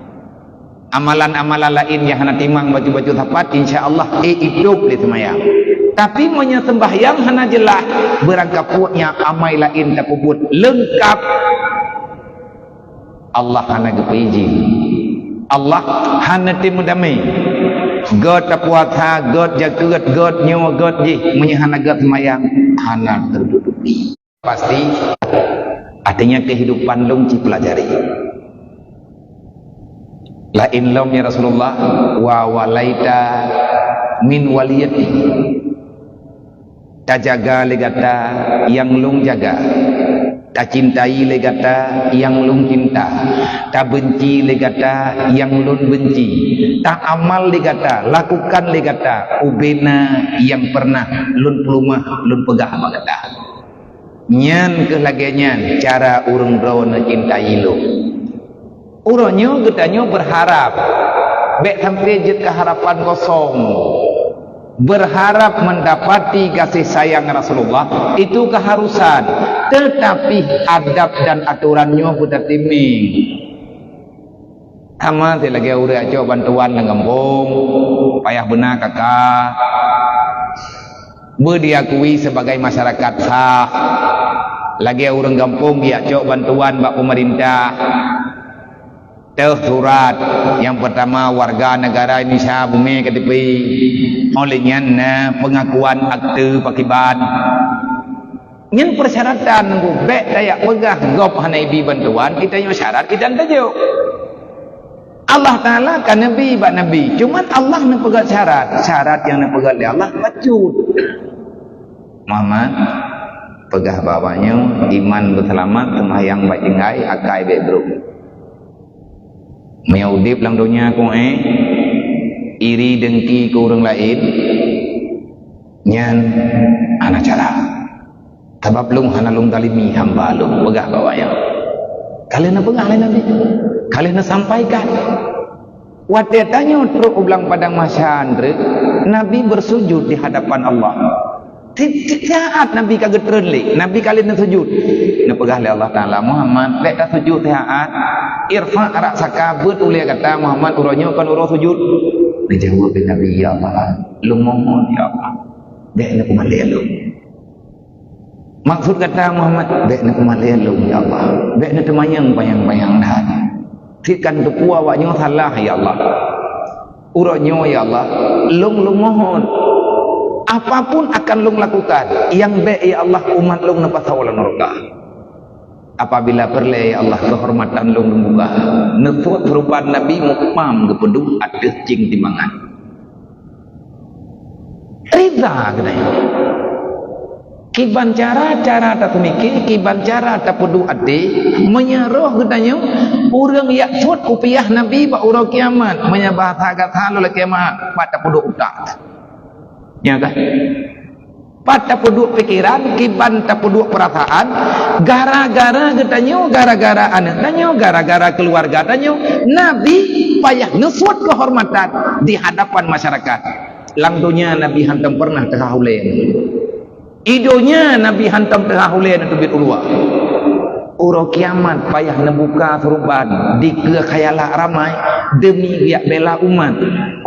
Amalan-amalan laén nyang hana timang bacut-bacut sapat, insya Allah, eh, idop lé seumayang. Tapi meunyoe seumayang hana jeulaih, beurangkapeue nyan amai laén tapeubuet leungkap. Allah hana geupeuidhin. Allah hana teumeudamé. Gét tapuasa, gét jakeuet, gét nyoe, gét jih, meunyoe hana gét seumayang, hana teututupi. Pasti, artinya kehidupan lôn cipelajari. Laén lom ya Rasulullah, wa walaita min waliyati. Tajaga lé gata nyang lôn jaga. Tacintai lé gata nyang lôn cinta. Tabenci lé gata nyang lôn benci. Taamal lé gata, lakukan lé gata ubena nyang pernah lôn peuleumah, lôn peugah bak gata. Nyan keuh lagée nyan cara ureuëng droeneuh cintai lôn. Uroe nyoe geutanyoe beurharab, bék sampoe jeuet keu harapan kosong. Beurharab meundapati gaséh sayang Rasulullah, itu keuharusan. Teutapi adab dan atoran nyoe beutatimeng. Sama si lagée ureuëng acok bantuan lam gampông, payah beuna kaka. Beu diakui sebagai masyarakat sah. Lagée ureuëng gampông diacok bantuan bak peumeurintah. Teuh surat nyang peurtama warga negara Indonesia bumi K T P. Óh lheueh nyan na peungakuan akte pakiban. Nyan persyaratan nunggu bék tajak peugah gob hana ibi bantuan, geutanyoe syarat geutanyoe tajok. Allah Taala ka neubi bak Nabi, cuman Allah neupeugét syarat. Syarat nyang neupeugét lé Allah bacut. Muhammad, peugah bak awaknyoe iman beuseulamat, seumayang bak tinggai, akai bék brok. Meunyoe udeb lam donya keu éh, iri dengki keu ureuëng laén, nyan hana cara. Sabab lôn hana lôn zalimi hamba lôn, peugah bak awaknyan. Ka lheueh neupeugah lé Nabi, ka lheueh neusampaikan. Watée tanyoe trok u blang padang mahsyar, Nabi bersujud di hadapan Allah. Ti-, ti-, saat Nabi ka geutreun lé, Nabi ka lheueh neusujud. Neupeugah lé Allah Taala, "Muhammad, bék tasujud saat. Irfa' ra'saka, beuet ulée gata, Muhammad, uroe nyoe kon uroe sujud." Geujaweueb lé Nabi, "Ya Allah, lôn mohon, ya Allah, bék neupeumalée lôn." Maksud gata, Muhammad, bék neupeumalée lôn, ya Allah. Bék neuteumanyong panyang-panyang that. Tikan teupeu awaknyoe salah, ya Allah. Uroe nyoe, ya Allah, lôn, lôn mohon. Apapun akan lôn lakukan, nyang bék, ya Allah, umat lôn neupasoe lam neuraka. Apabila peureulée, ya Allah, keuhormatan lôn lôn buka, neupôt ruban Nabi mupam geupeuduek ateueh cieng timbangan. Rida geutanyoe. Kiban cara-cara taseumike, kiban cara tapeuduek até, meunyoe roh geutanyoe ureuëng jak suet kupiah Nabi bak uroe kiamat, meunyoe bahasa gata lôn lakée meu'ah, pat tapeuduek utak. Ya kan? Pat tapeuduek pikeran, kiban tapeuduek peurasaan, gara-gara geutanyoe, gara-gara aneuëk tanyoe, gara-gara keuluwarga tanyoe, Nabi payah neusuet keuhormatan di hadapan masyarakat. Lam donya Nabi hantom pernah teuhah ulée. Di donya Nabi hantom teuhah ulée neuteubiet u luwa. Uroe kiamat payah neubuka suruban dikeue khayalah ramai demi jak bela umat.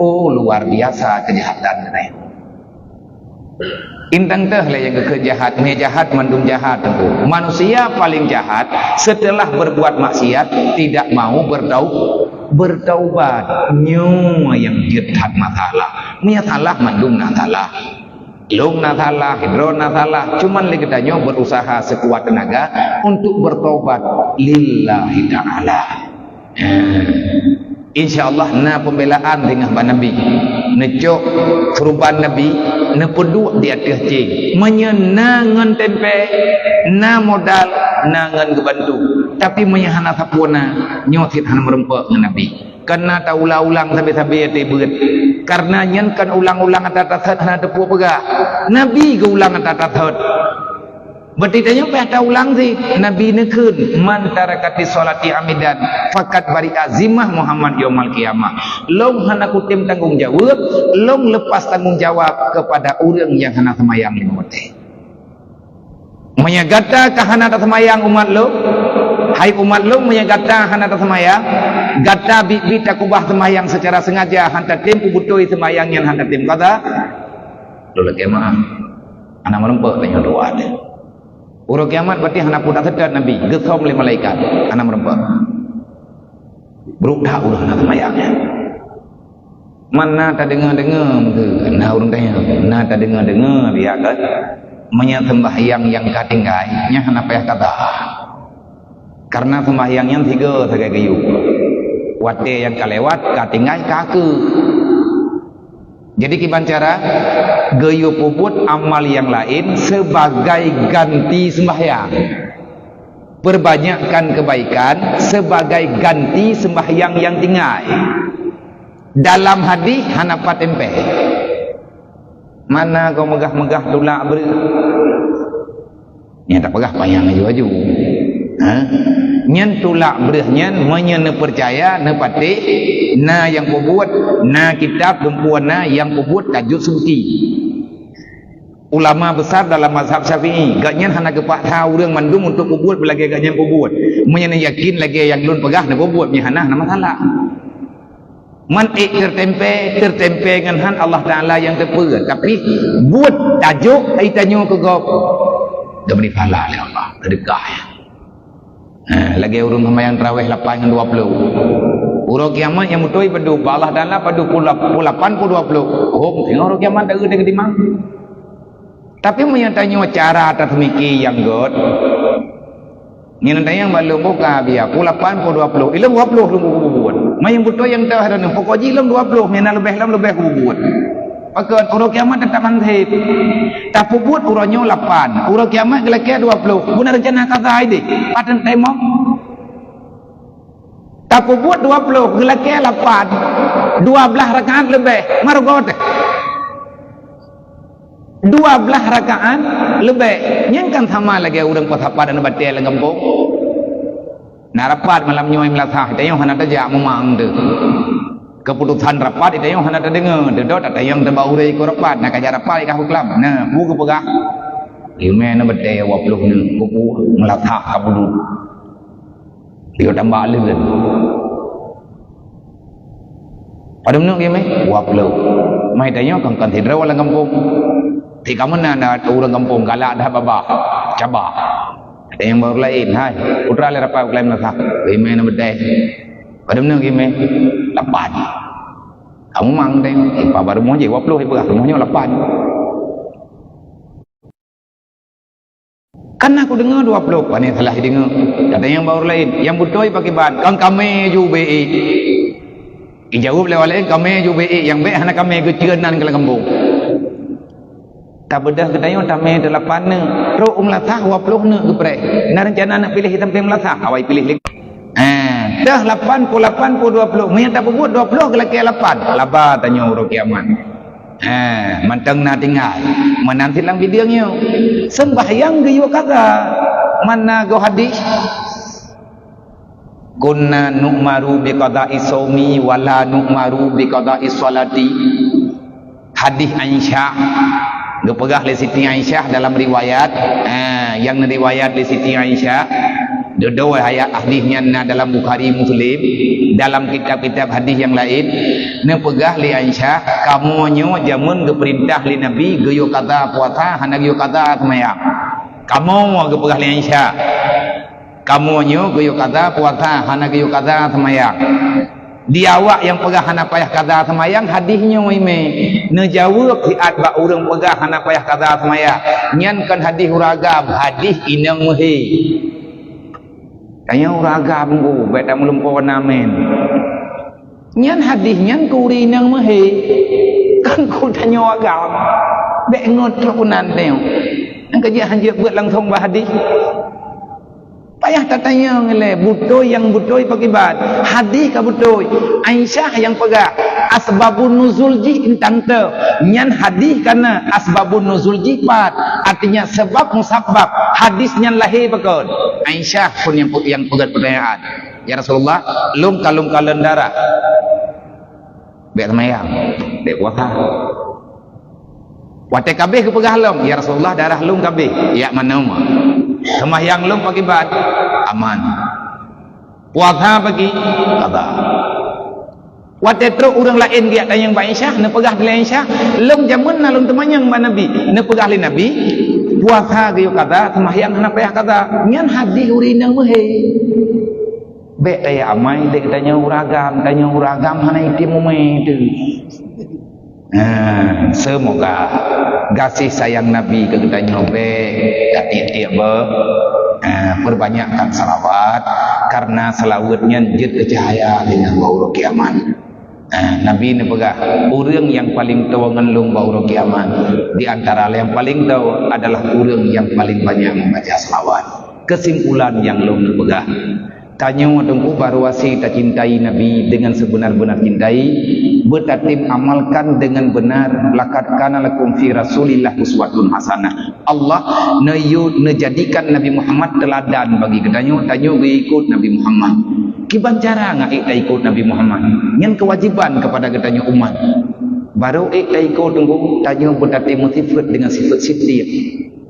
Oh, luar biasa kejahatan nyan. Intang teuh lé nyang geukheun jahat, mé jahat mandum jahat teungku. Manusia paling jahat setelah berbuat maksiat tidak mau bertau bertaubat. Nyoe nyang jeuet that masalah. Mé salah mandum na salah. Lôn na salah, droe na salah, cuman lé geutanyoe berusaha sekuat tenaga untuk bertobat lillahi ta'ala. Insya Allah na pembelaan ringah bak Nabi. Neucok keureubeuen Nabi, neupeuduek di ateueh ceng. Meunyoe na ngon tempe, na modal, na ngon geubantu. Tapi meunyoe hana sapeue na, nyoe cit hana meureumpok ngon Nabi. Kana taulang-ulang sabe-sabe até beuet. Karena nyan kan ulang-ulang ata tasot hana teupeu peugah. Nabi geuulang ata tasot. Berarti tanyoe payah taulang sih. Nabi neukheun, "Man tarakati sholati amidan, fakat bari azimah Muhammad yaumal qiyamah." Lôn hana kutem tanggong jaweueb, lôn lepas tanggong jawab kepada ureuëng nyang hana seumayang lima watée. Meunyoe gata ka hana taseumayang umat lôn, hai umat lôn, meunyoe gata hana taseumayang, gata biet-biet takubah seumayang secara sengaja, hana tatem peubeutôi seumayang nyan, hana tatem qadha, lôn lakée meu'ah. Hana meureumpok tanyoe doa teuh. Uroe kiamat berarti hana peue taseutôt Nabi, geusöm lé malaikat, hana meureumpok. Brok that ureuëng hana seumayang nyan. Man na tadeungoe-deungoe meukeue, na ureuëng tanyong, na tadeungoe-deungoe, ya kan? Meunyoe seumbahyang nyang ka tinggai, nyan hana payah qadha. Karena seumbahyang nyan sigoe sagai geuyue. Watée nyang ka lewat, ka tinggai, ka keu. Jadi kiban cara, geuyue peubuet amal nyang laén sebagai ganti seumbahyang. Perbanyakkan kebaikan sebagai ganti seumbahyang nyang tinggai. Dalam hadih hana pat tempe. Mana kau meugah-meugah tulak breueh? Nyan tapeugah panyang aju-aju. Ha? Nyan tulak breueh nyan meunyoe neupeucaya, neupatéh, na nyang peubuet, na kitab, teumpuan na nyang peubuet tajôt seubuti. Ulama besar dalam mazhab Syafi'i, gobnyan hana geupaksa ureuëng mandum untuk peubuet beulagée gobnyan peubuet. Meunyoe yakin lagée nyang lôn peugah na peubuet, meunyoe hana, hana masalah. Man ék teutempe, teutempe ngon han Allah Taala nyang teupeu, tapi buet tajok ai tanyoe keu gob. Geubri pahala lé Allah, teudeukah. Ha, lagée ureuëng seumayang tarawih lapan ngon dua ploh. Uroe kiamat nyang beutôi padub, bak Allah Taala padub pukul lap-, pukul lapan pukul dua ploh. Oh, singoh uroe kiamat dak geude geutimang. Tapi meunyoe tanyoe cara taseumiké nyang gét, nyan tanyong bak lôn boh ka biya, pukul lapan pukul dua ploh, ilong dua ploh lôn kububuet. Manyang beutôi nyang teuh droeneuh, pokok jih ilong dua ploh, meunyoe na leubeh lom leubeh kububuet. Pakon uroe kiamat teutap manseb. Tapeubuet uroe nyoe lapan, uroe kiamat geulakée dua ploh. Beuna reuncana kata ideh. Paten temong. Tapeubuet dua ploh, geulakée lapan. Dua blaih rakaat leubeh. Marugoe teuh. Dua blaih rakaat leubeh. Nyan kan sama lagée ureuëng peusapat dan batée lam gampông. Na rapat malam nyoe meulasah, tanyoe hana tajak meumang teuh. Keuputosan rapat tanyoe hana tadeungoe, teuh dot tatanyong teuh bak ureuëng ikot rapat, na kajak rapat ka buklam. Nah, bu geupeugah. Imé na batée dua ploh nyoe, buku meulasah ka bulut. Dia tambah leugan. Padum neuk geuh meh? Dua ploh. Mai tanyoe kan, kan sidroe lam gampông. Ti kamoe na, na ureuëng gampông galak dah babah, cabah. Ada nyang baru laén, hai. Putra lé rapat laén meulasah. Geuh meh na beudai. Padum neuk geuh meh? Lapan. Kamoe mang deh. Ipa baru moh jih dua ploh ipeugah, rumoh nyoe lapan. Kan aku deungoe dua ploh, pane salah deungoe. Kata nyang bak ureueng laén, nyang beutôi pakiban, kan kamé ju ubé ék. Ijaweueb lé ureueng laén, kamé ju ubé ék, nyang bék hana kamé geuceuen nan keu lam gampông. Tabeudôh geutanyoe tamé teuh lapan neuk, trok u meulasah dua ploh neuk geupreh. Na reuncana neuk piléh sampoe meulasah, awai piléh lé. Eh, teuh lapan ploh, lapan ploh, dua ploh. Meunyo tapeubuet dua ploh geulakée lapan, laba tanyoe uroe kiamat. Eh, mantong na tinggai. Meunan cit lam video nyoe. Seumbahyang geuyue kaza. Mana goe hadis? Kunna nu'maru biqada'i shaumi wa la nu'maru biqada'i sholati. Hadis Aisyah. Geupeugah lé Siti Aisyah dalam riwayat, eh, nyang riwayat lé Siti Aisyah. Dudoe ayat hadis nyan na dalam Bukhari Muslim, dalam kitab-kitab hadis nyang laén. Neupeugah lé Aisyah, kamoe nyoe jameun geupeurintah lé Nabi geuyue kaza puasa, hana geuyue kaza seumayang. Kamoe geupeugah lé Aisyah. Kamoe nyoe geuyue kaza puasa, hana geuyue kaza seumayang. Di awak nyang peugah hana payah kaza seumayang, hadis nyoe imé. Neujaweueb siat bak ureueng peugah hana payah kaza seumayang. Nyan kon hadis ureueng agam, hadis inong meuhé. Tanyoe ureueng agam ku, bék tameulimpôh na mén. Nyan hadis nyan keu ureueng inong meuhé. Kon keu tanyoe agam. Bék ngot trok keunan tanyoe. Nyang ka jeuet hanjeuet beuet langsong bak hadis. Payah tatanyong ilée, beutôi nyang beutôi pakiban. Hadis ka beutôi. Aisyah nyang peugah, asbabun nuzul jih intang teu. Nyan hadis kana asbabun nuzul jih pat. Artinya sebab musabab hadis nyan lahé pakon. Aisyah pun nyang pe-, nyang peugah pertanyaan. Ya Rasulullah, lôn ka lôn kalon darah. Bék seumayang, bék puasa. Watée ka abéh geupeugah lom, "Ya Rasulullah, darah lôn ka abéh." "Jak manoe?" "Seumayang lôn pakiban?" "Aman." "Puasa pagi?" "Qadha." Watée trok ureueng laén geujak tanyong bak Aisyah, neupeugah lé Aisyah, "Lôn jameun na lôn teumanyong bak Nabi." Neupeugah lé Nabi, "Puasa geuyue qadha, seumayang hana payah qadha." Nyan hadis ureueng inong meuhé. Bék taya amai lé geutanyoe ureueng agam, tanyoe ureueng agam hana item umé teuh. Nah, seumoga gaséh sayang Nabi keu geutanyoe bék tatiek-tiek beu, ah, peubanyakkan salawat, karna salawat nyan jeuet keu cahya lé nyan bak uroe kiamat. Ah, Nabi neupeugah, ureueng nyang paleng toe ngon lôn bak uroe kiamat, di antara nyang paleng toe adalah ureueng nyang paleng banyak membaca salawat. Kesimpulan nyang lôn neupeugah, tanyoe Teungku barô hase tacintai Nabi deungon seubeuna-beuna cintai, beutatem amalkan deungon beunar, "Laqad kana lakum fi Rasulillah uswatun hasanah." Allah neuyue neujadikan Nabi Muhammad teuladan bagi geutanyoe, tanyoe geuikot Nabi Muhammad. Kiban cara ngon ék taikot Nabi Muhammad? Nyan keuwajéban keupada geutanyoe umat. Barô ék taikot Teungku, tanyoe beutatem meusifeuet deungon sifeuet siddiq.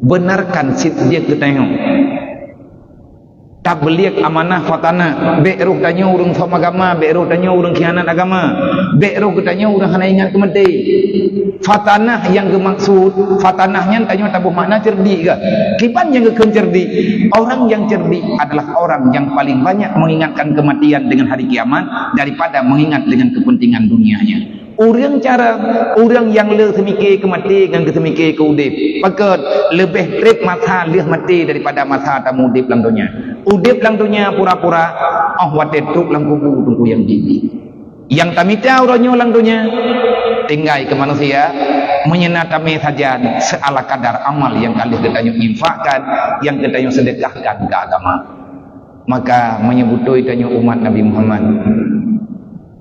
Beunarkan siddiq geutanyoe. Tabliek amanah fatanah, bék roh tanyoe ureueng som agama, bék roh tanyoe ureueng khianat agama, bék roh geutanyoe ureueng hana ingat keu maté. Fatanah nyang geumaksud, fatanah nyan tanyoe taboh makna cerdik gah. Kiban nyang geukheun cerdik? Orang yang cerdik adalah orang yang paling banyak mengingatkan kematian dengan hari kiamat daripada mengingat dengan kepentingan dunianya. Ureueng cara, ureueng nyang le seumike keu maté ngon geuseumiké keu udeb. Pakon? Leubeh treb masa lheueh maté daripada masa tameudeb lam donya. Udeb lam donya pura-pura, 'oh watée trok lam kubu Teungku nyang jih. Nyang tamita uroe nyoe lam donya, tinggai keu manusia, meunyoe na tamé sajan, seuala kadar amal nyang ka lheueh geutanyoe infakkan, nyang geutanyoe seudeukahkan keu agama. Maka, meunyoe beutôi tanyoe umat Nabi Muhammad,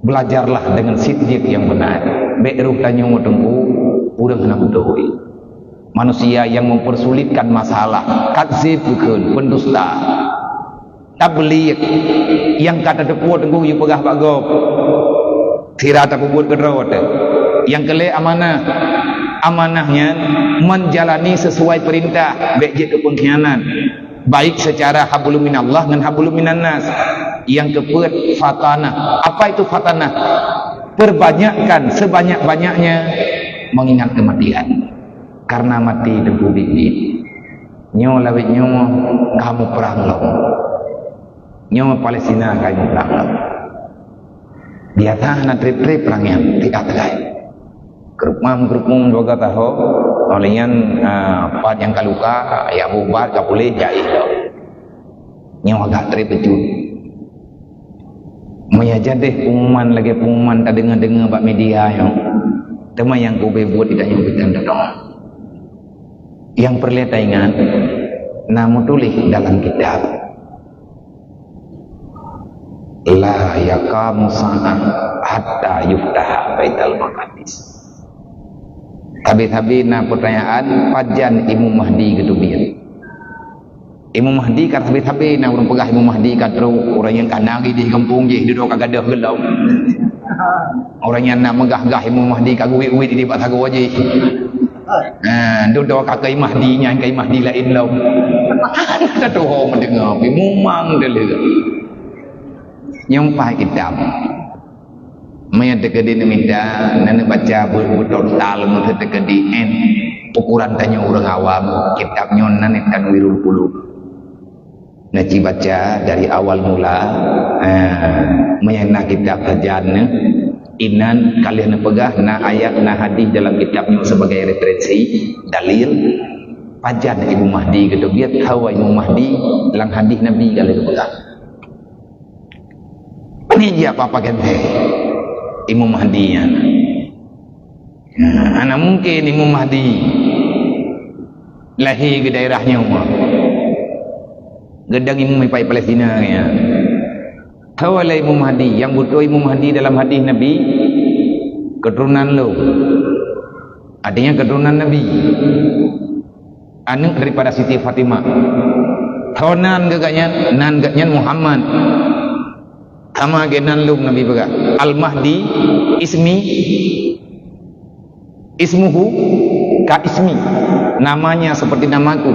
belajarlah dengan siddiq yang benar. Bék roh tanyoe Teungku, ureueng hana beutôi. Manusia yang mempersulitkan masalah, kadzib bukon, pendusta. Tabliek, nyang ka tateupeue Teungku yue peugah bak gob. Sira tapeubuet keudroe teuh. Nyang keu lhée amanah. Amanah nyan menjalani sesuai perintah, bék jeuet keu pengkhianat. Baik secara hablum minallah ngon hablum minannas. Nyang keupeuet fatanah. Apa itu fatanah? Perbanyakkan sebanyak-banyaknya mengingat kematian. Karena mati teungku biet-biet. Nyoe lawét nyoe kamoe prang lom. Nyoe Palestina kamoe prang lom. Biasa hana treb-treb prang nyan, tiah tegai. Keureupeum-keureupeum dua taho, óh lheueh nyan, ah, pat nyang ka luka, ya beubat ka puléh, jai lom. Nyoe agak trép bacut. Meunyo jadeh pengumuman lagée pengumuman tadeungoe-deungoe bak media nyoe, teuma nyang kubé buet di tanyoe bitan tatong. Nyang peureulée taingat, na meutuléh dalam kitab, "La yaqamu sa'ah hatta yuftaha Baitul Maqdis." Sabe-sabe na peutanyaan, pajan Imam Mahdi geuteubiet. Imam Mahdi ka sabe-sabe na ureuëng peugah Imam Mahdi ka trok, ureuëng nyang ka na di gampông jih, dudoe ka gadôh geulom. Ureuëng nyang na meugah-gah Imam Mahdi ka geuwit-wit di bak sagoe jih. Ha, dudoe ka keu Mahdi nyan, keu Mahdi laén lom. Ka tuho meudeungoe, pi mumang deuh. Nyang paih kitab. Meunyo teukeudi neumita, na neubaca beutotal meuseuti teukeudi, eh, ukuran tanyoe ureuëng awam, kitab nyoe nan Tanwirul Qulub. Na ci baca dari awal mula, eh, meunyo na kitab sajan, inan ka lheueh neupeugah na ayat, na hadis dalam kitab nyoe sebagai referensi, dalil, pajan Imam Mahdi geuteubiet, hawa Imam Mahdi lam hadis Nabi ka lheueh neupeugah. Pane jih apa-apa genteng Imam Mahdi nyan. Nah, hana mungken Imam Mahdi lahé di daerah nyoe. Geudong Imam ipai Palestina nyan. Tahu lah Imam Mahdi, nyang beutôi Imam Mahdi dalam hadis Nabi, keturunan lôn. Artinya keturunan Nabi. Aneuk daripada Siti Fatimah. Ho nan geuh gobnyan, nan gobnyan Muhammad. Sama geuh nan lôn Nabi peugah. Al-Mahdi ismi, ismuhu ka ismi. Namanya seperti namaku.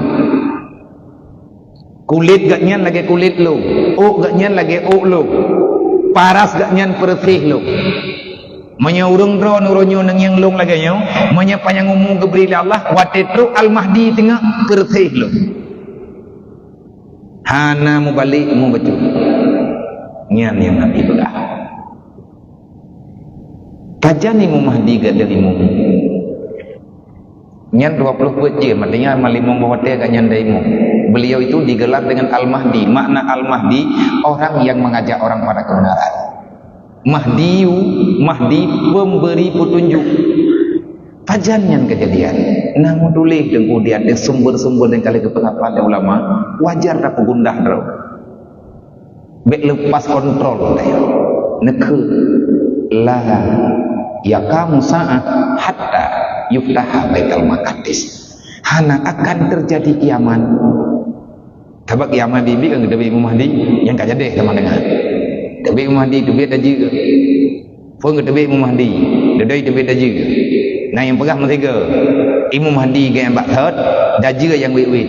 Kulét gobnyan lagée kulét lôn, ôk gobnyan lagée ôk lôn, paras gobnyan peureuséh lôn. Meunyoe ureuëng droeneuh uroe nyoe neungieng lôn lagée nyoe, meunyoe panyang umu geubri lé Allah, watée trok Al-Mahdi teungoh peureuséh lôn. Hana mubalek mubacut. Nyan nyang Nabi peugah. Pajan Imam Mahdi geuh imum? Nyan dua puluh peuet jeuem, artinya malimong boh watée gobnyan dai imum. Beliau itu digelar dengan Al-Mahdi. Makna Al-Mahdi, orang yang mengajak orang pada kebenaran. Mahdiyu, Mahdi, pemberi petunjuk. Pajan nyan keujadian? Na meutuléh deungon di ateueh sumber-sumber nyang ka lheueh geupeugah lé ulama, wajar tapeugundah droe. Bék leupas kontrol deh. Neukheun, "La yaqamu sa'ah hatta yuftaha Baitul Maqdis." Hana akan terjadi kiamat. Sabab kiamat bibi kan geuteubiet Imam Mahdi, nyang ka jadeh sama dengan. Teubiet Imam Mahdi, teubiet dajeue. Phon geuteubiet Imam Mahdi, dodoi teubiet dajeue. Na nyang peugah meusigoe, Imam Mahdi geuh nyang bak thot, dajeue nyang wit-wit.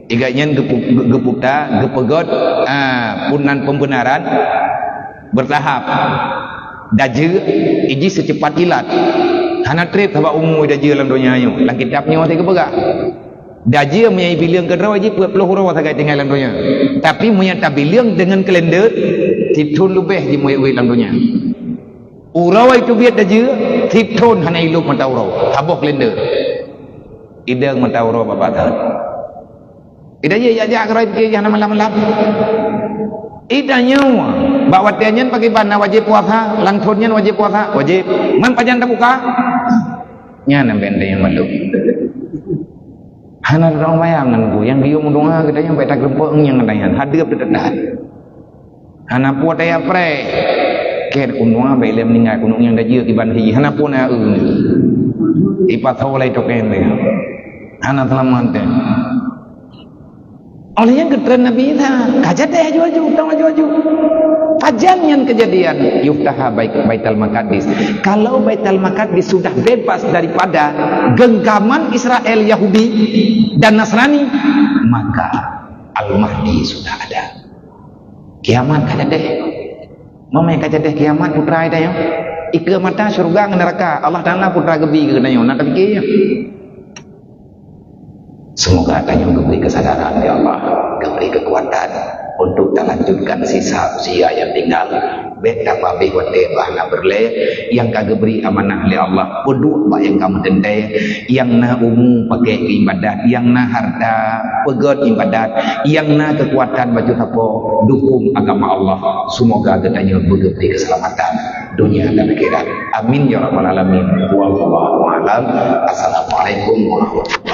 Igat nyan geupu-, geu-, geuputa, geupeugöt, ah, peunan pembenaran bertahap. Dajeue iji secepat kilat. Hana treb sabab umu dajeue lam donya nyoe. Lam kitab nyoe teupeugah. Dajeue meunyo ibileueng keudroe jih peuet ploh uroe sagai tinggai lam donya. Tapi meunyo tabileueng deungon kalender, sithon leubeh jih meuwit-wit lam donya. Uroe teubiet dajeue, sithon hana ilop mata uroe, saboh kalender. Idong mata uroe babah thon. Idong jih jak-jak keudroe pike jih hana malam-malam. Idong nyoe, bak watée nyan pakriban na wajéb puasa, lam thon nyan wajéb puasa, wajéb. Man pajan tabuka? Nyan amben tanyong mandum. Hana droe bayang ngon ku, nyang geuyue meudoa geutanyoe bèk tageureumpok nyang geutanyoe, hadeup teutatah. Hana peue taya preh. Kèe kunua bèk lé meuninggai kunong nyang dajeue kiban hi, hana peue na eu. Ipasoe lé tokeng teuh. Hana seulamat teuh. Oleh nyang geutreun Nabi Isa, ka jadeh aju-aju, tong aju-aju. Pajan nyan keujadian, yuftaha bait-, Baitul Maqdis. Kalau Baitul Maqdis sudah bebas daripada genggaman Israel, Yahudi, dan Nasrani, maka Al-Mahdi sudah ada. Kiamat ka jadeh. Meunyo ka jadeh kiamat, putra geutanyoe, ikeue mata syeuruga ngon neuraka, Allah Taala putra geubi keu geutanyoe, na tapike nyan. Semoga tanyoe geubri keusadaran, ya Allah, geubri keukuatan untuk talanjutkan sisa usia nyang tinggal Bèk tapeuhabéh watèe bak hana peureulèe nyang ka geubri amanah lé Allah. Peuduek bak nyang ka meuteuntèe, nyang na umu pakèk keu ibadat, nyang na harta peugöt ibadat, nyang na keukuatan bacut sapo dukong agama Allah. Seumoga geutanyoe beugeubri keuseulamatan donya dan akhirat. Amin ya rabbal alamin. Wallahu a'lam. Assalamualaikum warahmatullahi